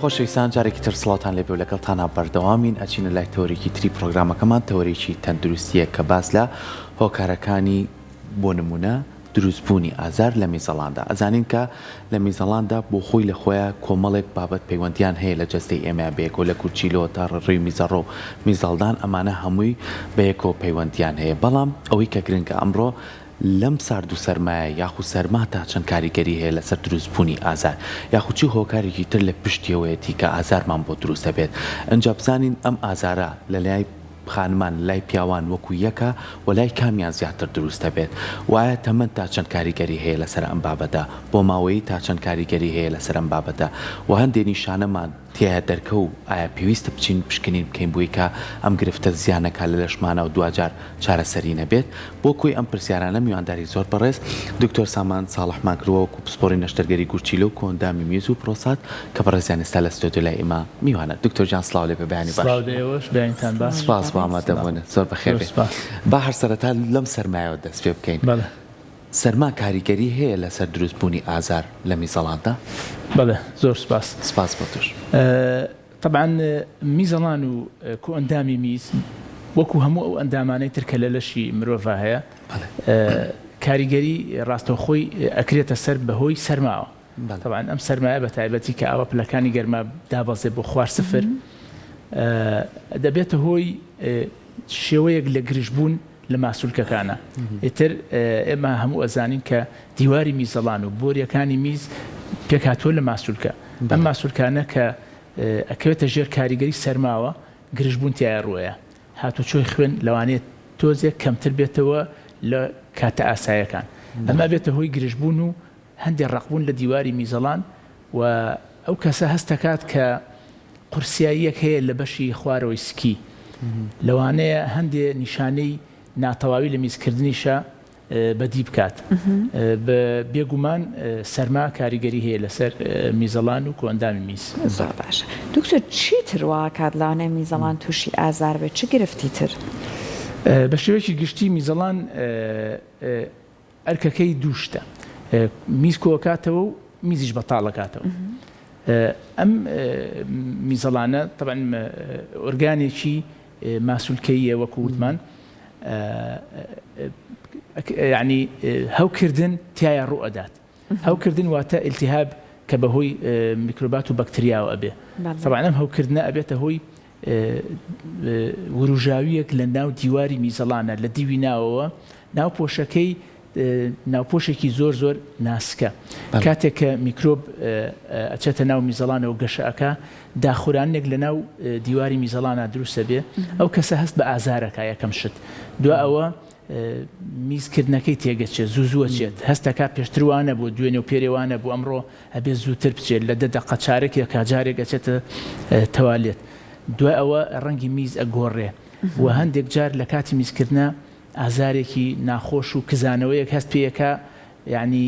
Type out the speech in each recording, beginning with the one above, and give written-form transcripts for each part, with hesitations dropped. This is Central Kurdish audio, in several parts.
خۆشەویستان جارێکی تر سڵاوتان لێبێ و لەگەڵتانا بەردەوامین ئەچینە لای تەوەرێکی تری پڕۆگرامەکەمان تەوەرێکی تەندروستیە کە باس لە هۆکارەکانی بۆ نمونە دروستبوونی ئازار لە میزەڵاندا ئەزانین کە لە میزەڵاندا بۆ خۆی لە خۆیا کۆمەڵێک بابەت پەیوەندیان هەیە لە جەستەی ئێمەیا بەیەکەوە لە گورچیلەوە تا ڕێڕەوی میزەڕۆ و میزەڵدان ئەمانە هەمووی بەیەکەوە پەیوەندیان هەیە بەڵام ئەوەی کە گرنگە ئەمڕۆ لەم سارد و سەرمایە یاخود سەرما تا چەند کاریگەری هەیە لەسەر دروست بوونی ئازار یاخود چ هۆکارێکی تر لە پشتیەوەیەتی کە ئازارمان بۆ دروست دەبێت ئنجا بزانین ئەم ئازارە لە لای خانمان لە لای پیاوان وەکو یەکە و لای کامیان زیاتر دروست دەبێت و ئایا تەمەن تا چەند کاریگەری هەیە لەسەر ئەم بابەتە بۆماوەیی تا چەند کاریگەری هەیە لەسەر ئەم بابەتە و هەندێ نیشانەمان تیایە دەرکەو ئایا پێویستە بچین پشکنین بکەین بۆی کە ئەم گرفتە زیان نەکات لە لەشمانا و دواجار چارەسەری نەبێت؟ بۆ کۆی ئەم پرسیارانە میوانداری زۆر بەڕێز دکتۆر سامان ساڵحمان کردوە وەکو پسپۆڕی نەشتەرگەری گورچیلە و کۆئەندامی میز و پرۆسات کە بەڕێزیان ئێستا لە ستۆدیۆ لای ئێمە میوانە. دکتۆر گیان سڵاو لێبێ بەیانی باش. سڵاو لە ئێوەش بەیانیتان باش. سپاس بۆ ئامادەبوونت زۆر بەخێر زۆر بێی. سپاس. با هەر سەرەتا لەم سەرمایەوە دەست پێ بکەین. بەڵێ. سەرما کاریگەری هەیە لەسەر دروست بوونی ئازار لە میزەڵاندا؟ بەڵێ زۆر سوپاس. سپاس بۆ تۆش. تەبعەن میزەڵان و کۆئەندامی میز وەکو هەموو ئەو ئەندامانەی تر کە لە لەشی مرۆڤا هەیە کاریگەری ڕاستەوخۆی ئەکرێتە سەر بەهۆی سەرماوە. تەبعەن ئەم سەرمایە بە تایبەتی کە ئاوا پلەکانی گەرما دابەزێ بۆ خوار سفر دەبێتە هۆی شێوەیەک لە گرژبوون لە ماسولکەکانە. ئیتر ئێمە هەموو ئەزانین کە دیواری میزەڵان و بۆریەکانی میز پێکهاتووە لە ماسولکە. ئەم ماسولکانە کە ئەکەوێتە ژێر کاریگەری سەرماوە گرژبوون تیایا ڕووەیە. هاتوچۆی خوێن لەوانەیە تۆزێک کەمتر بێتەوە لە کاتە ئاسایەکان. ئەمە ئەبێتە هۆی گرژبوون و هەندێ ڕەقبوون لە دیواری میزەڵان و ئەو کەسە هەست دەکات کە قورسیاییەک هەیە لە بەشی خوارەوەی سکی، لەوانەیە هەندێ نیشانەی ناتەواوی لە میزکردنیشا بەدی بکات. بێگومان سەرما کاریگەری هەیە لەسەر میزەڵان و کۆئەندامی میز. زۆر باشە دکتۆر چی تر واکات لەوانەیە میزەڵان توشی ئازار بێت چ گرفتی تر؟ بە شێوەیەکی گشتی میزەڵان ئەرکەکەی دوو شتە، میز کۆکاتەوە و میزیش بەتاڵ ئەکاتەوە. ئەم میزەڵانە تەبعەن ئۆرگانێکی ماسولکەییە وەکو وتمان یعنی هەوکردن تیایا ڕوو ئەدات. هەوکردن واتە ئیلتیهاب کە بەهۆی میکرۆبات و بەکتریاوە ئەبێ. تەبعەن ئەم هەوکردنە ئەبێتە هۆی وروژاوییەک لە ناو دیواری میزەڵانە لە دیوی ناوەوە، ناوپۆشەکەی ناوپۆشێکی زۆر زۆر ناسکە. کاتێک کە میکرۆب ئەچێتە ناو میزەڵانەوە گەشە ئەکا، داخورانێک لە ناو دیواری میزەڵانا دروست ئەبێ، ئەو کەسە هەست بە ئازار ئەکا یەکەم شت، دوا ئەوە میز کردنەکەی تێگەچێت، زوو زوو ئەچێت، هەست ئەکا پێشتر وا نەبوو، دوێنێ و پێرێ وا نەبوو، ئەمڕۆ ئەبێ زووتر بچێت، لە دە دەقە چارەکێکا جارێک ئەچێتە تەوالێت. دوای ئەوە ڕەنگی میز ئەگۆڕێ و هەندێک جار لە کاتی میزکردنا ئازارێکی ناخۆش و کزانەوەیەک هەست پێ ئەکا، یانی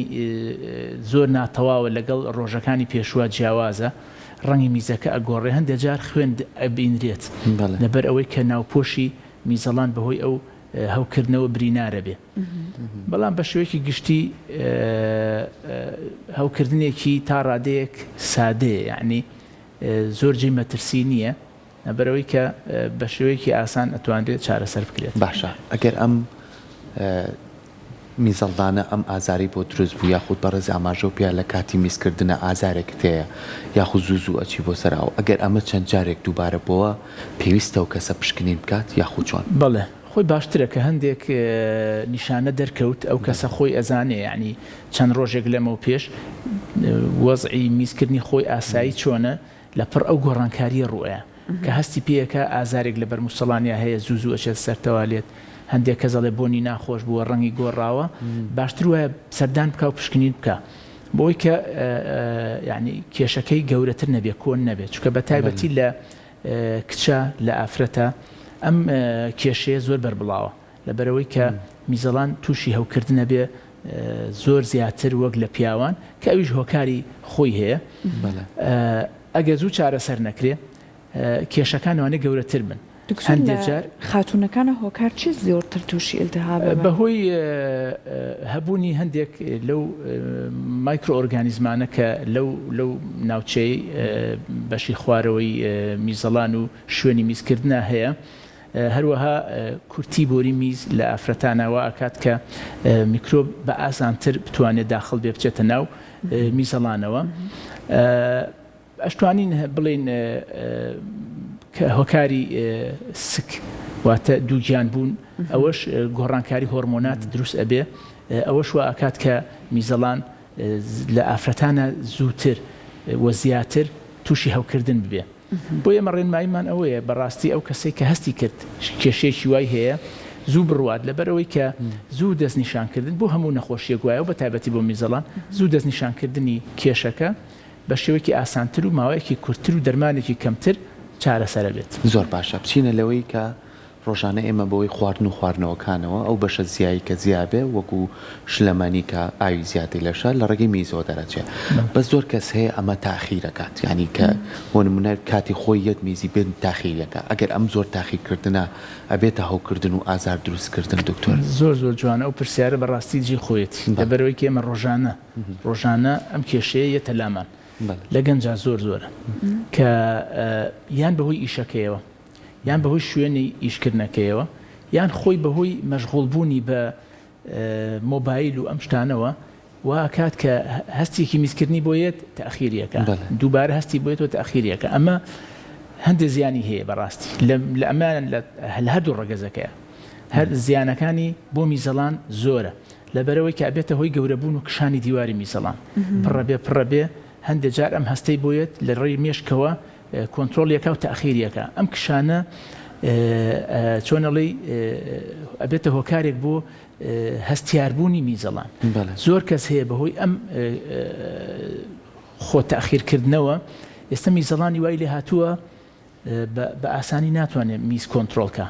زۆر ناتەواوە لەگەڵ ڕۆژەکانی پێشووا جیاوازە، ڕەنگی میزەکە ئەگۆڕێ، هەندێک جار خوێن ئەبینرێت لەبەر ئەوەی کە ناوپۆشی میزەڵان بەهۆی ئەو هەوکردنەوە برینارە بێ. بەڵام بە شێوەیەکی گشتی هەوکردنێکی تا ڕادەیەک سادەیە یعنی زۆر جێی مەترسی نییە لەبەرئەوەی کە بە شێوەیەکی ئاسان ئەتوانرێت چارەسەر بکرێت. باشە ئەگەر ئەم میزەڵدانە ئەم ئازارەی بۆ دروست بوو یاخود بەڕێز ئاماژەو پێیا لە کاتی میزکردنە ئازارێکت هەیە یاخود زوو زوو ئەچی بۆ سەر ئاو ئەگەر ئەمە چەند جارێک دووبارە بۆوە پێویستە ئەو کەسە پشکنین بکات یاخود چۆن؟ بەڵێ خۆی باشترە کە هەندێک نیشانە دەرکەوت ئەو کەسە خۆی ئەزانێ یانی چەند ڕۆژێک لەمەو پێش وەزعی میزکردنی خۆی ئاسایی چۆنە لە پڕ ئەو گۆڕانکاریە ڕوئەیا کە هەستی پێیەکا ئازارێک لە بەرموسڵانیا هەیە زوو زوو ئەچێتە سەر تەوالێت هەندێک کەس ئەڵێ بۆنی ناخۆش بووە ڕەنگی گۆڕاوە باشتر وایە سەردان بکا و پشکنین بکا بۆی کە یعنی کێشەکەی گەورەتر نەبێ کۆن نەبێت چونکە بە تایبەتی لە کچە لە ئافرەتە ئەم کێشەیە زۆر بەربڵاوە لەبەرئەوەی کە میزەڵان تووشی هەوکردنە بێ زۆر زیاتر وەک لە پیاوان کە ئەویش هۆکاری خۆی هەیە ئەگەر زوو چارەسەر نەکرێ کێشەکان وانە گەورەتر بن. دکتۆر هەندێ لە جار. خاتوونەکانە هۆکار چیە زۆرتر تووشی ئیلتهاب ئەبن؟ بەهۆی هەبوونی هەندێک لەو مایکرۆئۆرگانیزمانە کە لەو لەو ناوچەی بەشی خوارەوەی میزەڵان و شوێنی میزکردنا هەیە هەروەها کورتی بۆری میز لە ئافرەتانا وا ئەکات کە میکرۆب بە ئاسانتر بتوانێت داخڵ بێ بچێتە ناو میزەڵانەوە. ئەشتوانین بڵێین کە هۆکاری سک واتە دووگیان بوون ئەوەش گۆڕانکاری هۆرمۆنات دروست ئەبێ ئەوەش وا ئەکات کە میزەڵان لە ئافرەتانە زووتر و زیاتر تووشی هەوکردن ببێ. بۆ ئێمە ڕێنماییمان ئەوەیە بەڕاستی ئەو کەسەی کە هەستی کرد کێشەیەکی وای هەیە زوو بڕوات لەبەرئەوەی کە زوو دەستنیشانکردن بۆ هەموو نەخۆشیەک وایە و بەتایبەتی بۆ میزەڵان زوو دەستنیشانکردنی کێشەکە بە شێوەیەکی ئاسانتر و ماوەیەکی کورتتر و دەرمانێکی کەمتر چارەسەرەبێت. زۆر باشە بچینە لەوەی کە ڕۆژانە ئێمە بەهۆی خواردن و خواردنەوەکانەوە ئەو بەشە زیایی کە زیا بێ وەکو شلەمەنی کە ئاوی زیادەی لەشە لە ڕێگەی میزەوە دەرەچێ بەس زۆر کەس هەیە ئەمە تاخیر ئەکات یانی کە بۆ نمونە کاتی خۆی یەت میزی بێت تاخیری ئەکا ئەگەر ئەم زۆر تاخیر کردنە ئەبێتە هەوکردن و ئازار دروست کردن دکتۆر؟ زۆر زۆر جوانە ئەو پرسیارە بەڕاستی جێی خۆیەتی لەبەرئەوەی کە ئێمە ڕۆژانە ڕۆژانە ئەم کێشەیە یەتە لامان لە گەنجا زۆر زۆرە کە یان بەهۆی ئیشەکەیەوە یان بەهۆی شوێنی ئیشکردنەکەیەوە یان خۆی بەهۆی مەشغوڵ بوونی بە مۆبایل و ئەم شتانەوە وا ئەکات کە هەستێکی میزکردنی بۆ یەت تەئخیری ئەکا دووبارە هەستی بۆ یەتەوە تەئخیری ئەکا ئەمە هەندێ زیانی هەیە بەڕاستی لە ئەمە لە هەردوو ڕەگەزەکەیە هەر زیانەکانی بۆ میزەڵان زۆرە لەبەرئەوەی کە ئەبێتە هۆی گەورەبوون و کشانی دیواری میزەڵان پڕەبێ پڕەبێ هەندێ جار ئەم هەستەی بۆ یەت لە ڕێی مێشکەوە کۆنترۆڵی ئەکا و تەئخیری ئەکا ئەم کشانە چۆن ئەڵێی ئەبێتە هۆکارێک بۆ هەستیاربوونی میزەڵان زۆر کەس هەیە بەهۆی ئەم خۆ تەئخیرکردنەوە ئێستا میزەڵانی وای لێ هاتووە بە ئاسانی ناتوانێت میز کۆنترۆڵ کا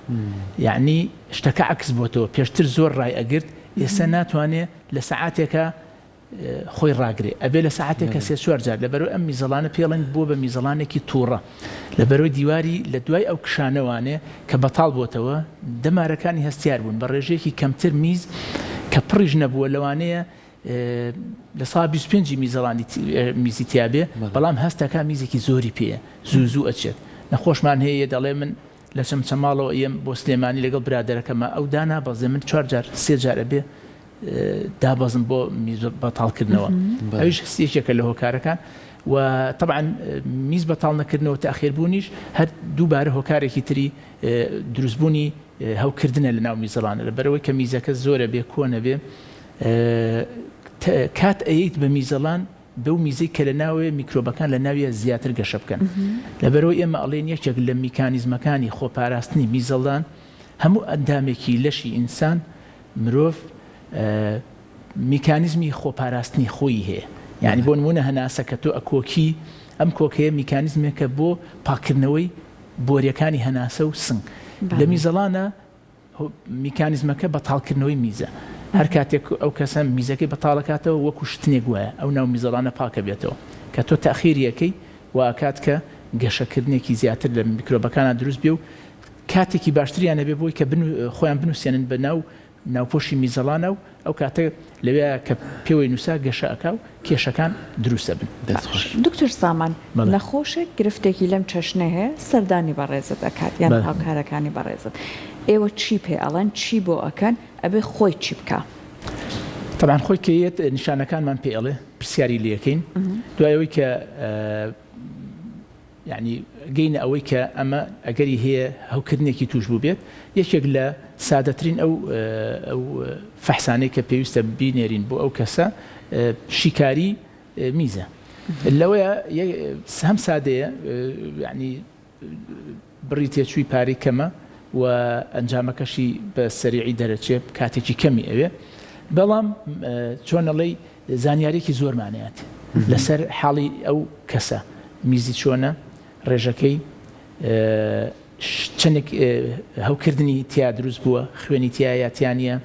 یعنی شتەکە عکس بۆتەوە پێشتر زۆر ڕای ئەگرت ئێستا ناتوانێت لە سەعاتێکە خۆی ڕاگرێ ئەبێ لە سەعاتێکە سێ چوار جار لەبەرئەوەی ئەم میزەڵانە پێڵێن بووە بە میزەڵانێکی توڕە لەبەرئەوەی دیواری لە دوای ئەو کشانەوانێ کە بەتاڵ بۆتەوە دەمارەکانی هەستیار بوون بە ڕێژەیەکی کەمتر میز کە پڕیش نەبووە لەوانەیە لە سا 25 میزەڵانی میزی تیابێ بەڵام هەستەکە میزێکی زۆری پێیە زوو زوو ئەچێت نەخۆشمان هەیە دەڵێ من لە چەمچەماڵەوە ئەیەم بۆ سلێمانی لەگەڵ برادەرەکەما ئەو دانابەزێ من چوار جار سێ جار ئەبێ دابەزم بۆ میز بەتاڵکردنەوە ئەویش یەکێکە لە هۆکارەکان و طبعا میز بەتاڵ نەکردنەوە تاخێربوونیش هەر دووبارە هۆکارێکی تری دروستبوونی هەوکردنە لە ناو میزەڵانە لەبەرەوەی کە میزەکە زۆرە بێ کۆنە بێ کات ئەیت بە میزەڵان بەو میزەی کە لە ناوەوەیە میکرۆبەکان لە ناویا زیاتر گەشە بکەن. لەبەرئەوەی ئێمە ئەڵێین یەکێک لە میکانیزمەکانی خۆپاراستنی میزەڵدان هەموو ئەندامێکی لەشی ئینسان، مرۆڤ، میکانیزمی خۆپاراستنی خۆیی هەیە. یانی بۆ نموونە هەناسە کە تۆ ئەکۆکی ئەم کۆکەیە میکانیزمێکە بۆ پاککردنەوەی بۆریەکانی هەناسە و سنگ. لە میزەڵانە میکانیزمەکە بەتاڵکردنەوەی میزە، هەر کاتێک ئەو کەسە میزەکەی بەتاڵەکاتەوە وەکو شتنێک وایە ئەو ناو میزەڵانە پاکەبێتەوە کە تۆ تەئخیری ئەکەی وا ئەکات کە گەشەکردنێکی زیاتر لە میکرۆبەکانا دروست بێ و کاتێکی باشتریان هەبێ بۆی کە خۆیان بنوسێنن بە ناو ناوپۆشی میزەڵانە و ئەو کاتە لەوێ کە پێوەی نووسا گەشە ئەکا و کێشەکان دروست ئەبن. دەست خۆش. دکتۆر سامان، بەڵێ. نەخۆشێک گرفتێکی لەم چەشنەی هەیە سەردانی بەڕێزت ئەکات یان بەڵێ. هاوکارەکانی بەڕێزت، ئێوە چی پێ ئەڵێن، چی بۆ ئەکەن، ئەبێ خۆی چی بکا؟ تەبعەن خۆی کە یەت نیشانەکانمان پێ ئەڵێ، پرسیاری لێ ئەکەین، دوای ئەوەی کە یانی گەینە ئەوەی کە ئەمە ئەگەری هەیە هەوکردنێکی توش بووبێت، یەکێک لە سادەترین ئەو ئەو فەحسانەی کە پێویستە بینێرین بۆ ئەو کەسە شیکاری میزە. لەوەیە هەم سادەیە یانی بڕی تێچووی پارەی کەمە و ئەنجامەکەشی بە سەریعی دەرەچێ کاتێکی کەمی ئەوێ بەڵام چۆن ئەڵێی زانیاریەکی زۆرمان ئەیات لەسەر حاڵی ئەو کەسە میزی چۆنە ڕێژەکەی چەندێک هەوکردنی تیا دروست بووە خوێنی تیا یا تیا نییە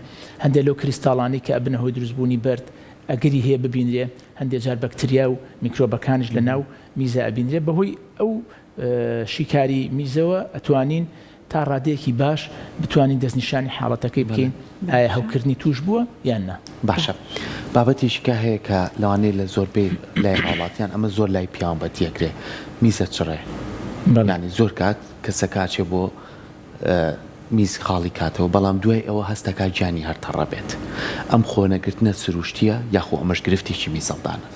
هەندێک لەو کریستاڵانەی کە ئەبنە هۆی دروستبوونی بەرد ئەگەری هەیە ببینرێ هەندێک جار بەکتریا و میکرۆبەکانیش لە ناو میزە ئەبینرێ بەهۆی ئەو شیکاری میزەوە ئەتوانین. تا ڕادەیەکی باش بتوانین دەستنیشانی حاڵەتەکەی بکەین ئایا هەوکردنی توش بووە یان نا. باشە بابەتێکی کە هەیە کە لەوانەیە لە زۆربەی لای هاوڵاتیان ئەمە زۆر لای پیاوان بەدی ئەکرێ میزە چڕێ یانی زۆر کات کەسەکە ئەچێ بۆ میز خاڵی کاتەوە بەڵام دوای ئەوە هەست دەکات گیانی هەر تەڕە بێت ئەم خۆنەگرتنە سروشتیە یاخۆ ئەمەش گرفتێکی میزەڵدانە؟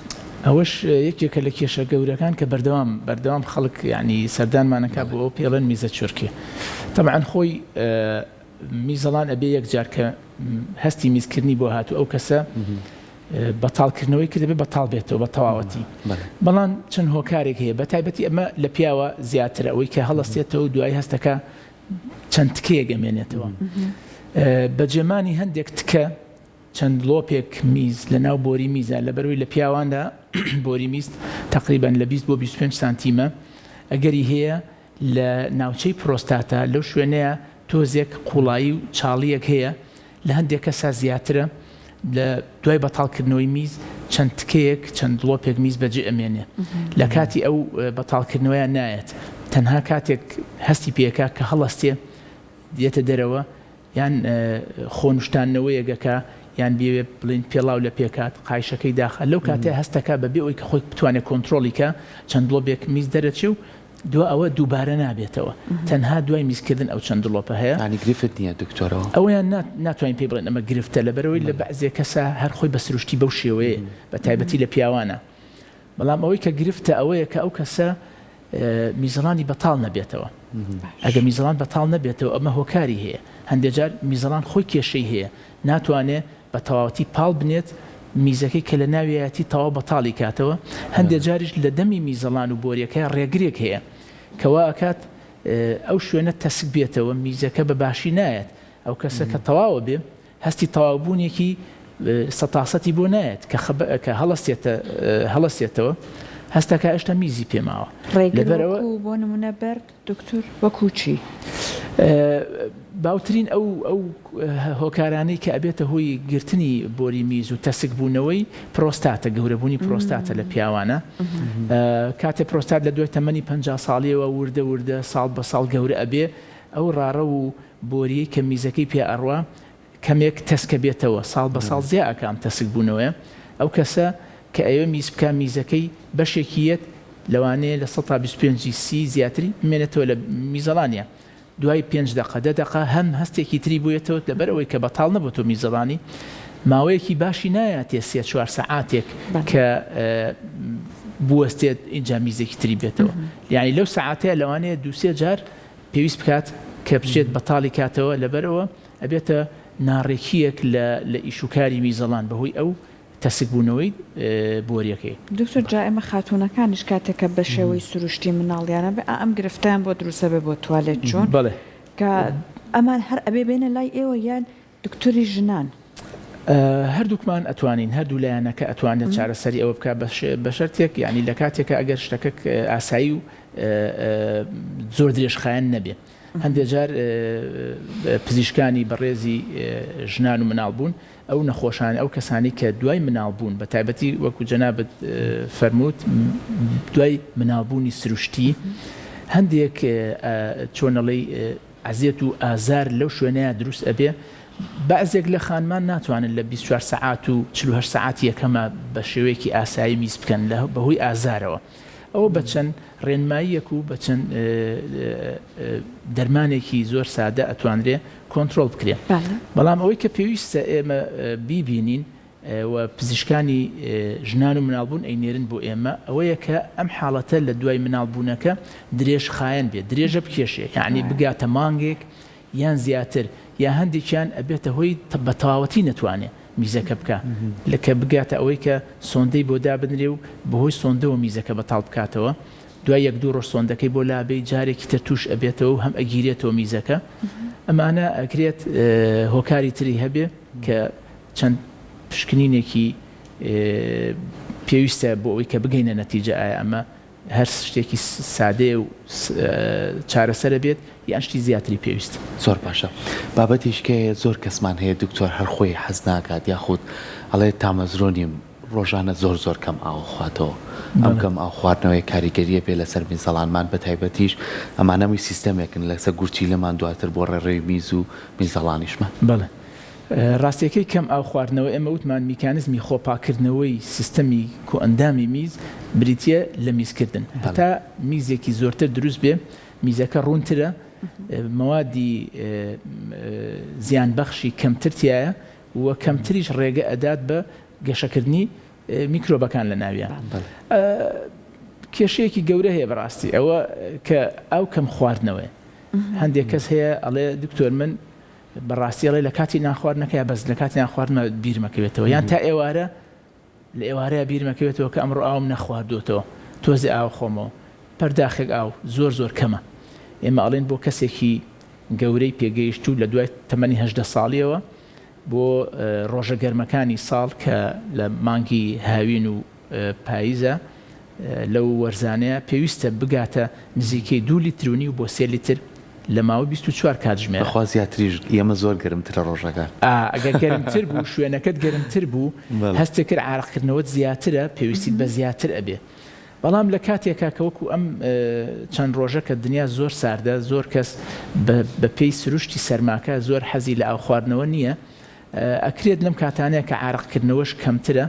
ئەوەش یەکێکە لە کێشە گەورەکان کە بەردەوام بەردەوام خەڵک یانی سەردانمان ئەکا بۆ ئەوە پێڵێن میزە چرکێ تەبعەن خۆی میزەڵان ئەبێ یەک جار کە هەستی میزکردنی بۆ هات و ئەو کەسە بەتاڵکردنەوەی کرد دەبێت بەتاڵ بێتەوە بە تەواوەتی بەڵام چەند هۆکارێک هەیە بە تایبەتی ئەمە لە پیاوە زیاترە ئەوەی کە هەڵستێتەوە دوای هەستەکە چەند تکەیەک ئەمێنێتەوە بەجێمانی هەندێک تکە چەند دڵۆپێک میز لە ناو بۆری میزە لەبەرئەوەی لە پیاواندا بۆری میز تەقریبەن لە 20 بۆ 25 سانتیمە ئەگەری هەیە لە ناوچەی پرۆستاتا لەو شوێنەیە تۆزێک قوڵایی و چاڵیەک هەیە لە هەندێک کەسا زیاترە لە دوای بەتاڵکردنەوەی میز چەند تکەیەک چەند دڵۆپێک میز بەجێ ئەمێنێ لە کاتی ئەو بەتاڵکردنەوەیان نایەت تەنها کاتێک هەستی پێکا کە هەڵەستێ دێتە دەرەوە یان خۆنوشتاندنەوەیەک ئەکا یان بیەوێ بڵێین پێڵاو لە پێ کات قایشەکەی داخا لەو کاتەیا هەست ئەکا بە بێ ئەوەی کە خۆی بتوانێ کۆنترۆڵی کا چەند دڵۆپێک میز دەرەچێ و دوا ئەوە دووبارە نابێتەوە تەنها دوای میزکردن ئەو چەند دڵۆپە هەیە. یانی گرفت نییە دکتۆر ئەوە؟ ئەوەیان ناتوانین پێی بڵێین ئەمە گرفتە لەبەرئەوەی لە بەعزێ کەسا هەر خۆی بە سروشتی بەو شێوەیە بە تایبەتی لە پیاوانە بەڵام ئەوەی کە گرفتە ئەوەیە کە ئەو کەسە میزەڵانی بەتاڵ نەبێتەوە. ئەگەر میزەڵان بەتاڵ نەبێتەوە ئەمە هۆکاری هەیە. هەندێک جار میزەڵان خۆی کێشەی هەیە ناتوانێ بە تەواوەتی پاڵ بنێت میزەکەی کە لە ناویایەتی تەواو بەتاڵی کاتەوە. هەندێک جاریش لە دەمی میزەڵان و بۆریەکەیا ڕێگرێک هەیە کە وا ئەکات ئەو شوێنە تەسک بێتەوە میزەکە بە باشی نایەت. ئەو کەسە کە تەواوە بێ هەستی تەواوبوونێکی سەتاسەتی بۆ نایەت کە کە هەڵەستێتە هەڵەستێتەوە هەستەکا هێشتا میزی پێ ماوە ڕێگر لەبەرئەوە. وەکوو بۆ نموونە بەرد دکتور وەکوو چی؟ باوترین ئەو ئەو هۆکارانەی کە ئەبێتە هۆی گرتنی بۆری میز و تەسک بوونەوەی پرۆستاتە گەورەبوونی پرۆستاتە لە پیاوانە کاتێ پرۆستات لە دوای تەمەنی 50 ساڵیەوە وردە وردە ساڵ بە ساڵ گەورە ئەبێ ئەو ڕاڕەو و بۆریەی کە میزەکەی پیا ئەڕوا کەمێک تەسکە بێتەوە ساڵ بە ساڵ زیا ئەکا ئەم تەسک بوونەوەیە ئەو کەسە کە ئەیەوێ میز بکا میزەکەی بەشێکی یەت لەوانەیە لە سەتا 25 ی سی زیاتری بمێنێتەوە لە میزەڵانیا دوای پێنج دەقە دە دەقە هەم هەستێکی تری بوویەتەوە لەبەر ئەوەی کە بەتاڵ نەبۆتەوە میزەڵانی ماوەیەکی باشی نایاتێ سێ چوار سەعاتێک کە بوەستێت ئینجا میزێکی تری بێتەوە یانی لەو سەعاتەیە لەوانەیە دوو سێ جار پێویست بکات کە بچێت بەتاڵی کاتەوە لەبەرئەوە ئەبێتە ناڕێکیەک لە لە ئیش و کاری میزەڵان بەهۆی ئەو تەسک بوونەوەی بۆریەکەی. دکتۆر جا ئێمە خاتوونەکانیش کاتێک کە بەشێوەی سروشتی مناڵیان ئەبێ ئا ئەم گرفتەیان بۆ دروست ئەبێ بۆ توالێت چوون بەڵێ. کە ئەمان هەر ئەبێ بێنە لای ئێوە یان دکتۆری ژنان؟ هەردووکمان ئەتوانین هەردوو لایەنەکە ئەتوانێت چارەسەری ئەوە بکات بە شەرتێک یانی لە کاتێکا ئەگەر شتەکە ئاسایی و زۆر درێژخایەن نەبێ هەندێک جار پزیشکانی بەڕێزی ژنان و مناڵ بوون ئەو نەخۆشان ئەو کەسانی کە دوای مناڵ بوون بە تایبەتی وەکو جەنابت فەرمووت دوای مناڵبوونی سروشتی هەندێک چۆنەڵی ئەزیەت و ئازار لەو شوێنەیا دروست ئەبێ، بەعزێک لە خانمان ناتوانن لە 24 سەعات و 48 سەعاتی یەکەما بە شێوەیەکی ئاسایی میز بکەن لە بەهۆی ئازارەوە ئەوە بە چەند ڕێنماییەک و بە چەند دەرمانێکی زۆر سادە ئەتوانرێ کۆنترۆڵ بکرێ بەڵام ئەوەی کە پێویستە ئێمە بیبینین و پزیشکانی ژنان و مناڵبوون ئەینێرن بۆ ئێمە ئەوەیە کە ئەم حاڵەتە لە دوای مناڵبوونەکە درێژخایەن بێت، درێژە بکێشێ یەعنی بگاتە مانگێک یان زیاتر یا هەندێکیان ئەبێتە هۆی بە تەواوەتی نەتوانێ میزەکە بکا لە کە بگاتە ئەوەی کە سۆندەی بۆ دابنرێ و بەهۆی سۆندەوە میزەکە بەتاڵ بکاتەوە دوای یەک دوو ڕۆژ سۆندەکەی بۆ لابەی جارێکی تر تووش ئەبێتەوە و هەم ئەگیرێتەوە میزەکە ئەمانە ئەکرێت هۆکاری تری هەبێ کە چەند پشکنینێکی پێویستە بۆ ئەوەی کە بگەینە نەتیجە ئایا ئەمە هەر شتێکی سادەیە و چارەسەرە بێت یان شتی زیاتری پێویستە. زۆر باشە بابەتیش کە هەیە زۆر کەسمان هەیە دکتۆر هەر خۆی حەز ناکات یاخود ئەڵێ تامەزرۆ نیم. ڕۆژانە زۆر زۆر کەم ئاو خواتەوە ئەم کەم ئاو خواردنەوەی کاریگەریە بێ لەسەر میزەڵانمان بە تایبەتیش ئەمانە هەمووی سیستەمێکن لەسەر گورچیلەمان دواتر بۆ ڕێڕەوی میز و میزەڵانیشمان. بەڵێ ڕاستیەکەی کەم ئاو خواردنەوە ئێمە وتمان میکانزمی خۆ پاککردنەوەی سیستەمی کۆئەندامی میز بریتیە لە میزکردن هەتا میزێکی زۆرتر دروست بێ میزەکە ڕوونترە مەوادی زیان بەخشی کەمتر تیایە و کەمتریش ڕێگە ئەدات بە گەشەکردنی میکرۆبەکان لە ناویان. کێشەیەکی گەورە هەیە بەڕاستی ئەوە کە ئاو کەم خواردنەوەی هەندێک کەس هەیە ئەڵێ دکتۆر من بەڕاستی ئەڵێ لە کاتی نانخواردنەکەی بەس لە کاتی نانخواردنە بیرمەکەوێتەوە یان تا ئێوارە لە ئێوارەیا بیرمەکەوێتەوە کە ئەمڕۆ ئاوم نەخواردووەتەوە، تۆزێ ئاو خۆمەوە. پەرداخێک ئاو زۆر زۆر کەمە. ئێمە ئەڵێین بۆ کەسێکی گەورەی پێگەیشتوو لە دوای تەمەنی 18 ساڵییەوە بۆ ڕۆژە گەرمەکانی ساڵ کە لە مانگی هاوین و پاییزە لەو وەرزانەیە پێویستە بگاتە نزیکەی دوو لیتر و نیو بۆ سێ لیتر لە ماوەی 24 کاتژمێرا. بەخوا زیاتریش ئێمە زۆر گەرمترە ڕۆژەکان. ئا ئەگەر گەرمتر بوو شوێنەکەت گەرمتر بوو هەستت کرد عارەقکردنەوەت زیاترە پێویستیت بە زیاتر ئەبێ بەڵام لە کاتێکا کە وەکو ئەم چەند ڕۆژە کە دنیا زۆر ساردە زۆر کەس بە پێی سروشتی سەرماکە زۆر حەزی لە ئاو خواردنەوە نییە ئەکرێت لەم کاتانەیە کە عارەقکردنەوەش کەمترە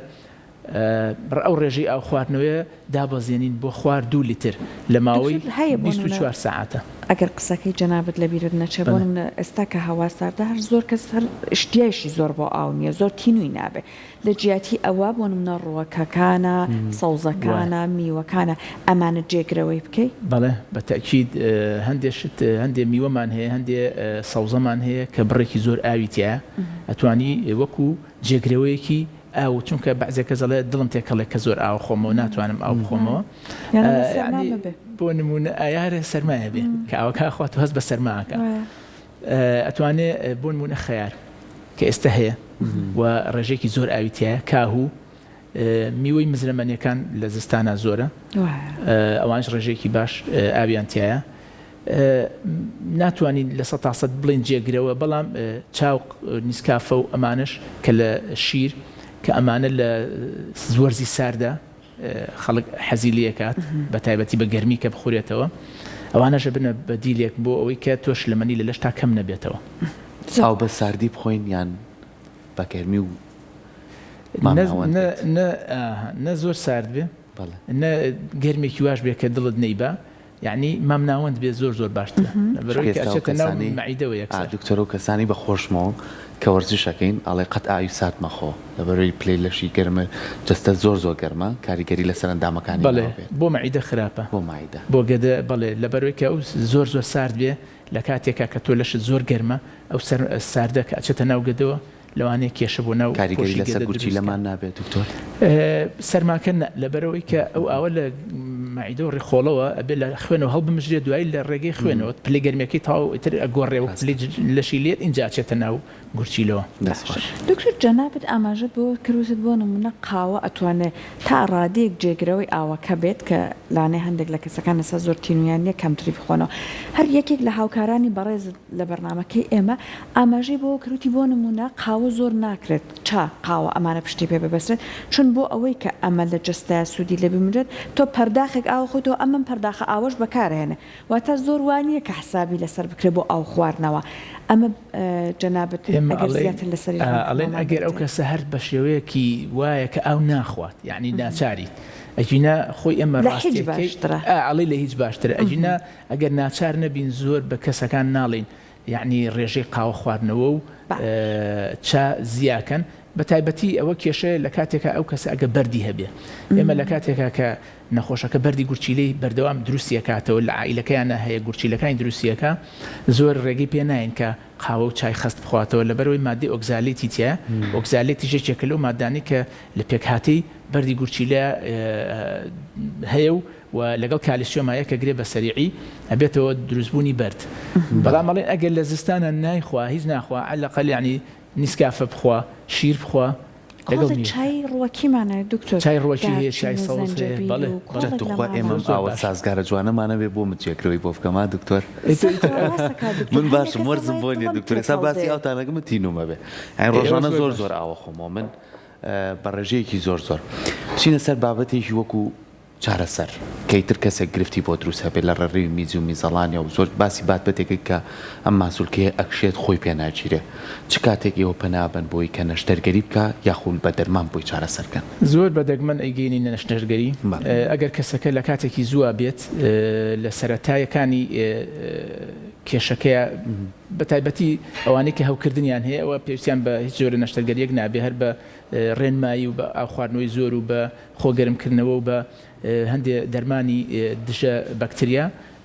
ئەو ڕێژەی ئاو خواردنەوەیە دابەزێنین بۆ خوار دوو لیتر لە ماوەی دکتۆر هەیە بۆ نمونە 24 سەعاتە. ئەگەر قسەکەی جەنابت لە بیرت نەچێ بۆ بەڵێ. نمونە ئێستا کە هەوا ساردە هەر زۆر کەس هەر ئشتیایشی زۆر بۆ ئاو نیە زۆر تینوی نابێ لە جیاتی ئەوە بۆ نمونە ڕوەکەکانە وایە. سەوزەکانە میوەکانە ئەمانە جێگرەوەی بکەی؟ بەڵێ بە تەئکید هەندێ شت هەندێ میوەمان هەیە هەندێ سەوزەمان هەیە کە بڕێکی زۆر ئاوی تیایە ئەتوانی وەکو جێگرەوەیەکی ئاو چونکە بەعزێ کەس ئەڵێ دڵم تێکەڵێ کە زۆر ئاو خۆمەوە ناتوانم ئاو بخۆمەوە یانی بۆ نمونە ئایارە سەرمایە بێ کە ئاوەکە خۆت هەست بە سەرماکە ئەتوانێ بۆ نمونە خەیار کە ئێستا هەیە و ڕێژێکی زۆر ئاوی تایە کاهوو میوەی مزرەمەنیەکان لە زستانە زۆرە ئەوانش ڕێژێکی باش ئاویان تایە ناتوانین لە سەتا سەد بڵێین جێگرەوە، بەڵام چا و نیسکافە و ئەمانەش کە لە شیر کە ئەمانە لە وەرزی ساردا خەڵک حەزی لێکات بە تایبەتی بە گەرمی کە بخورێتەوە ئەوانەش ئەبنە بەدیلێک بۆ ئەوەی کە تۆ شلەمەنی لە لەشتا کەم نەبێتەوە. ئاو بە ساردی بخۆین یان بە گەرمی و مامناوەند بێت؟ نە زۆر سارد بێ نە گەرمێکی واش بێ کە دڵت نەیبا یەعنی مامناوەند بێت زۆر زۆر باشترە لەبەرئەوەی کە ئەچێتە ناو مەعیدەوە یەکسەر. دکتۆر ئەو کەسانەی بە خۆشمەوە کە وەرزش ئەکەین ئەڵێ قەت ئاوی سارد مەخۆ لەبەرئەوەی پلەی لەشی گەرمە جەستە زۆر زۆر گەرمە کاریگەری لەسەر ئەندامەکانی بەڵێ ناو بێت. بۆ مەعیدە خراپە بۆ مەعیدە. بۆ گەدە بەڵێ لەبەرئەوەی کە ئەو زۆر زۆر سارد بێ لە کاتێکا کە تۆ لەشت زۆر گەرمە ئەو سەر ساردە کە ئەچێتە ناو گەدەوە لەوانەیە کێشە بۆ ناو کاریگەری پۆشی لەسەر گەدە دروست گورچیلەمان بکات. نابێت دکتۆر؟ سەرماکە نا، لەبەرئەوەی کە ئەو ئاوە لە مەعیدە و ڕیخۆڵەوە ئەبێ لە خوێنەوە هەڵبمژرێت دوایی لە ڕێگەی خوێنەوە پلەی گەرمیەکەی تەواو ئیتر ئەگۆڕێ و ڕاستە. پلەی لەشی لێت ئینجا ئەچێتە ناو گورچیلەوە. دەست باشە خۆش. دکتۆر جەنابت ئاماژەت بەوە کرد وتت بۆ نمونە قاوە ئەتوانێ تا ڕادەیەک جێگرەوەی ئاوەکە بێت کە لانەیە هەندێک لە کەسەکان ئێستا زۆر تینویان نیە کەمتری بخۆنەوە هەر یەکێک لە هاوکارانی بەڕێزت لە بەرنامەکەی ئێمە ئاماژەی بەوە کرد وتی بۆ نموونە قاوە زۆر ناکرێت چا، قاوە ئەمانە پشتی پێ ببەسترێت چون بۆ ئەوەی کە ئەمە لە جەستەیا سوودی لێ ببینرێت تۆ پەرداخێک ئاو ئەخۆیتەوە ئەمەم پەرداخە ئاوەش بەکارئەهێنێ واتە زۆر وا نییە کە حسابی لەسەر بکرێت بۆ ئاو خواردنەوە ئەمە جەنابت ئێمە ئەگەر ئەڵێین زیاتر لەسەری ئەڵێن ڕوونکردنەوەمان ئەگەر ئەو بدەیت. کەسە هەر بە شێوەیەکی وایە کە ئاو ناخوات یانی ناچاریت ئەگینا خۆی ئێمە لە هیچ ڕاستیەکەی باشترە. ئا ئەڵێی لە هیچ باشترە ئەگینا ئەگەر ناچار نەبین زۆر بە کەسەکان ناڵێین یەعنی ڕێژەی قاوە خواردنەوە و چا زیاکەن بە تایبەتی ئەوە کێشەیە لە کاتێکا ئەو کەسە ئەگە بەردی هەبێ ئێمە لە کاتێکا کە نەخۆشەکە بەردی گورچیلەی بەردەوام دروستیەکاتەوە لە عائیلەکەیانە هەیە گورچیلەکانی دروستیەکە زۆر ڕێگەی پێ ناین کە قاوە و چای خەست بخواتەوە لەبەرەوەی مادەی oxalate ی تیایە oxalate یش یەکێکە لەو مادانەی کە لە پێکهاتەی بەردی گورچیلە هەیە و و لەگەڵ کالیسیۆما یەک ئەگرێ بە سەریعی ئەبێتەوە دروستبوونی بەرد بەڵام ئەڵێن ئەگەر لە زستانا نایخوا هیچ ناخوا عەلەقەل یەعنی نیسکافە بخوا شیر بخوا لەگەڵ کۆڵێ میوە. چای ڕوەکیمان هەیە دکتۆر چای ڕوەکی هەیە چای دارچین و سەوز هەیە زەنجەبیل بەڵێ و بەڵێ کۆڵێک توخوا لەمانە. ئێمە زۆر زۆر ئاوە باشە. سازگارە جوانەمانە بێ بۆ من جێگرەوەی بۆ بکەم ها دکتۆر ئیتر سەختە ڕاستە کاک دکتۆر من هەندێک باشم کەس وەرزم ئەڵێ بۆ نیە دڵم دکتۆر ئێستا تێکەڵ باسی دێ. ئاوتان ئەکەم من تینووم ئەبێ یانی ئێ ئەوە ڕۆژانە زۆر زۆر باشە. زۆر ئاوە خۆمەوە من. بە ڕێژەیەکی زۆر زۆر. بچینە سەر بابەتێکی وەکو چارەسەر کە ئیتر کەسێک گرفتی بۆ دروست هەبێت لە ڕێڕەوی میز و میزەڵانیا و زۆر باسی باتبەتێک کرد کە ئەم ماسولکەیە ئەکشێت خۆی پێ ناگیرێ چ کاتێک ئێوە پەنا بەن بۆی کە نەشتەرگەری بکا یاخو بە دەرمان بۆی چارەسەر کەن؟ زۆر بە دەگمەن ئەیگەینینە نەشتەرگەری ئەگەر کەسەکە لە کاتێکی زووا بێت لە سەرەتایەکانی کێشەکەیا بە تایبەتی ئەوانەی کە هەوکردنیان هەیە ئەوە پێویستیان بە هیچ جۆرە نەشتەرگەریەک نابێ هەر بە ڕێنمایی و بە ئاو خواردنەوەی زۆر و بە خۆ گەرمکردنەوە و بە هەندێ دەرمانی دژە بەکتریا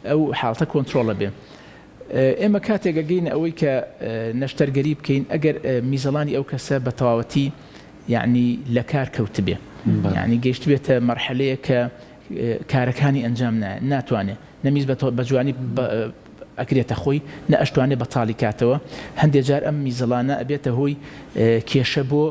ئەو حاڵتە کۆنترۆڵ ئەبێ. ئێمە کاتێک ئەگەینە ئەوەی کە نەشتەرگەری بکەین ئەگەر میزەڵانی ئەو کەسە بە تەواوەتی یەعنی لە کار کەوتبێ یەعنی گەیشتبێتە مەرحەلەیەک کە کارەکانی ئەنجام نایە ناتوانێ نە میز بە جوانی ئەگرێتە خۆی نە ئەشتوانێ بەتاڵی کاتەوە هەندێ جار ئەم میزەڵانە ئەبێتە هۆی کێشە بۆ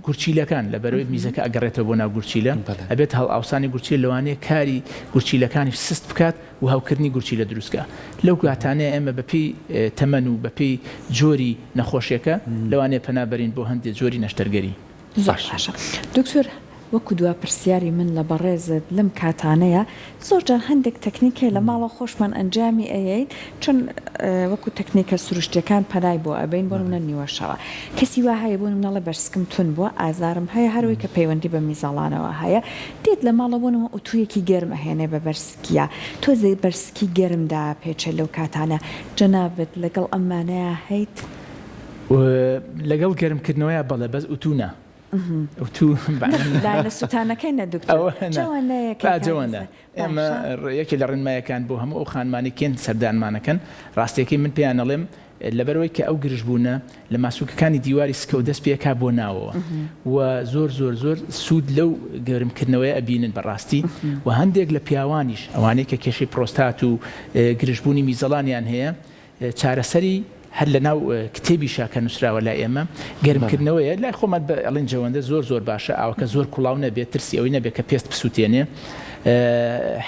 گورچیلەکان، لەبەرئەوەی میزەکە ئەگەڕێتەوە بۆ ناو گورچیلە، ئەبێتە هەڵئاوسانی گورچیلە، لەوانەیە کاری گورچیلەکانیش سست بکات و هەوکردنی گورچیلە دروست کا. لەو کاتانەیە ئێمە بەپێی تەمەن و بەپێی جۆری نەخۆشیەکە لەوانەیە پەنا بەرین بۆ هەندێ جۆری نەشتەرگەری. زۆر باشە دکتۆر وەکو دوا پرسیاری من لە بەڕێزت لەم کاتانەیا زۆر جار هەندێک تەکنیک هەیە لە ماڵەوە خۆشمان ئەنجامی ئەیەین چون وەکو تەکنیکە سروشتیەکان پەنای بۆ ئەبەین بۆ نمونە نیوە شەوە کەسی وا هەیە بۆ نمونە ئەڵێ بەرسکم تون بووە ئازارم هەیە هەروەی کە پەیوەندی بە میزەڵانەوە هەیە دێت لە ماڵەوە بۆ نمونە ئوتویەکی گەرم ئەهێنێ بە بەرسکیا تۆزێ بەرسکی گەرم داپێچێ لەو کاتانە جەنابت لەگەڵ ئەمانەیا هەیت؟ لەگەڵ گەرمکردنەوەیا بەڵێ بەس ئوتو نا. ئوتو لایەنە سوتانەکەی نە دکتۆر جەوەنە ئێمە یەکێ لە ڕێنمایەکان بۆ هەموو ئەو خانمانی کێن سەردانمانەکەن ڕاستیەکەی من پێیان ئەڵێم لەبەرەوەی کە ئەو گرژبوونە لە ماسوولکەکانی دیواری سکەوە دەست پێکا بۆ ناوەوە و زۆر زۆر زۆر سوود لەو گەرمکردنەوەی ئەبینن بەڕاستی و هەندێک لە پیاوانیش ئەوانەی کە کێشەی پرۆستات و گرژبوونی میزەڵانیان هەیە چارەسەری هەر لە ناو کتێبیشا کە نووسراوە لای ئێمە گەرمکردنەوەیە لای خۆمان بە ئەڵێن جەوەندە زۆر زۆر باشە ئاوەکە زۆر کوڵاو نەبێت ترسی ئەوەی نەبێت کە پێست بسووتێنێ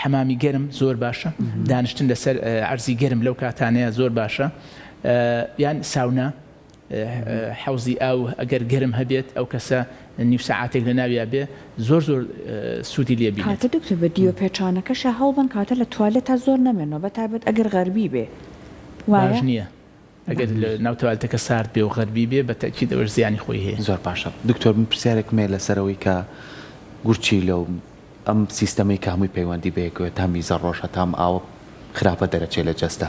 حەمامی گەرم زۆر باشە دانیشتن لەسەر عەرزی گەرم لەو کاتانەیە زۆر باشە یان ساونا حەوزی ئاو ئەگەر گەرم هەبێت ئەو کەسە نیو سەعاتێک لە ناویا بێ زۆر زۆر سوودی لێ بینێت. کاتە دکتۆر بە دیوە پێچانەکەشا هەوڵبەن کاتە لە توالێتا زۆر نەمێنەوە بە تایبەت ئەگەر غەربی بێ وایە؟ باش نییە ئەگەر لە ناو توالێتەکە سارد بێ و غەربی بێ بە تەئکید ئەوەش زیانی خۆی هەیە. زۆر باشە دکتۆر من پرسیارێکم هەیە لەسەر ئەوەی کە گورچیلە و ئەم سیستەمەی کە هەمووی پەیوەندی بەیەکەوەیە تا میزە ڕۆژ هەتا ئەم ئاوە خراپە دەرەچێ لە جەستە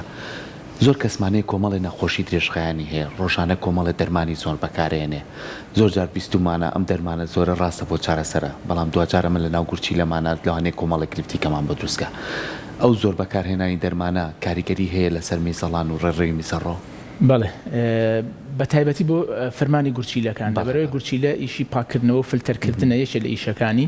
زۆر کەسمان هەیە کۆمەڵێ نەخۆشی درێژخایەنی هەیە ڕۆژانە کۆمەڵێ دەرمانی زۆر بەکارەیەنێ زۆر جار بیستومانە ئەم دەرمانە زۆرە ڕاستە بۆ چارەسەرە بەڵام دواجار ئەمە لەناو گورچیلەمانە لەوانەیە کۆمەڵێ گرفتی کەمان بۆ دروست کا ئەو زۆر بەکارهێنانی دەرمانە کاریگەری هەیە لەسەر میزەڵان و ڕێڕەوی میزەڕۆ؟ بەڵێ بەتایبەتی بۆ فرمانی گورچیلەکان لەبەرئەوەی گورچیلە ئیشی پاککردنەوە و فلتەرکردنە یەکێ لە ئیشەکانی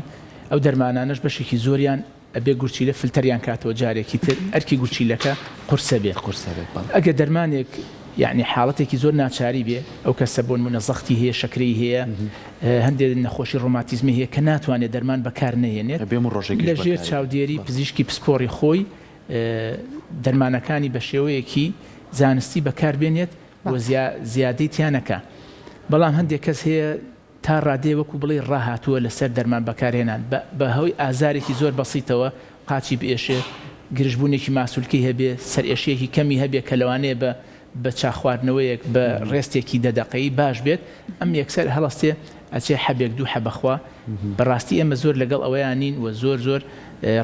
ئەو دەرمانانەش بەشێکی زۆریان ئەبێ گورچیلە فلتەریان کاتەوە جارێکی تر ئەرکی گورچیلەکە قورسە بێ قورسە بێت بەڵێ. ئەگەر دەرمانێک یەعنی حاڵەتێکی زۆر ناچاری بێ ئەو کەسە بۆ نمونە زەختی هەیە شەکرەی هەیە هەندێ نەخۆشی ڕۆماتیزمی هەیە کە ناتوانێت دەرمان بەکار نەهێنێت ئەبێ هەموو ڕۆژێکیش لە ژێر بەکاری چاودێری بەڵێ. پزیشکی پسپۆڕی خۆی دەرمانەکانی بە شێوەیەکی زانستی بەکار بێنێت و زیادەی تیا نەکا بەڵام هەندێک کەس هەیە تا ڕادەیە وەکو بڵێی ڕاهاتووە لەسەر دەرمان بەکارهێنان بە بە هۆی ئازارێکی زۆر بەسیتەوە قاچی بئێشێ گرژبوونێکی ماسولکەی هەبێ سەرئێشەیەکی کەمی هەبێ کە لەوانەیە بە بە چا خواردنەوەیەک بە ڕێستێکی دە دەقەیی باش بێت ئەم یەکسەر هەڵەستێ ئەچێ حەبێک دوو حەب ئەخوا بەڕاستی ئێمە زۆر لەگەڵ ئەوەیا نین و زۆر زۆر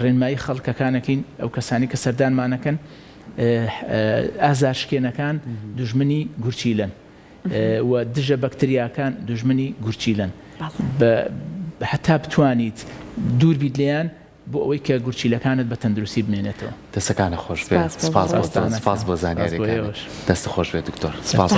ڕێنمایی خەڵکەکان ئەکەین ئەو کەسانەی کە سەردانمان ئەکەن ئازارشکێنەکان دوژمنی گورچیلەن. و دژە بەکتریاکان دوژمنی گورچیلەن هەتا بتوانیت دوور بیت لێیان بۆ ئەوەی کە گورچیلەکانت بە تەندروستی بمێنێتەوە. دەستەکانت خۆش بێت سپاس بۆ سپاس بۆ زانیاریەکانت دەستت خۆش بێت دکتۆر سپاس.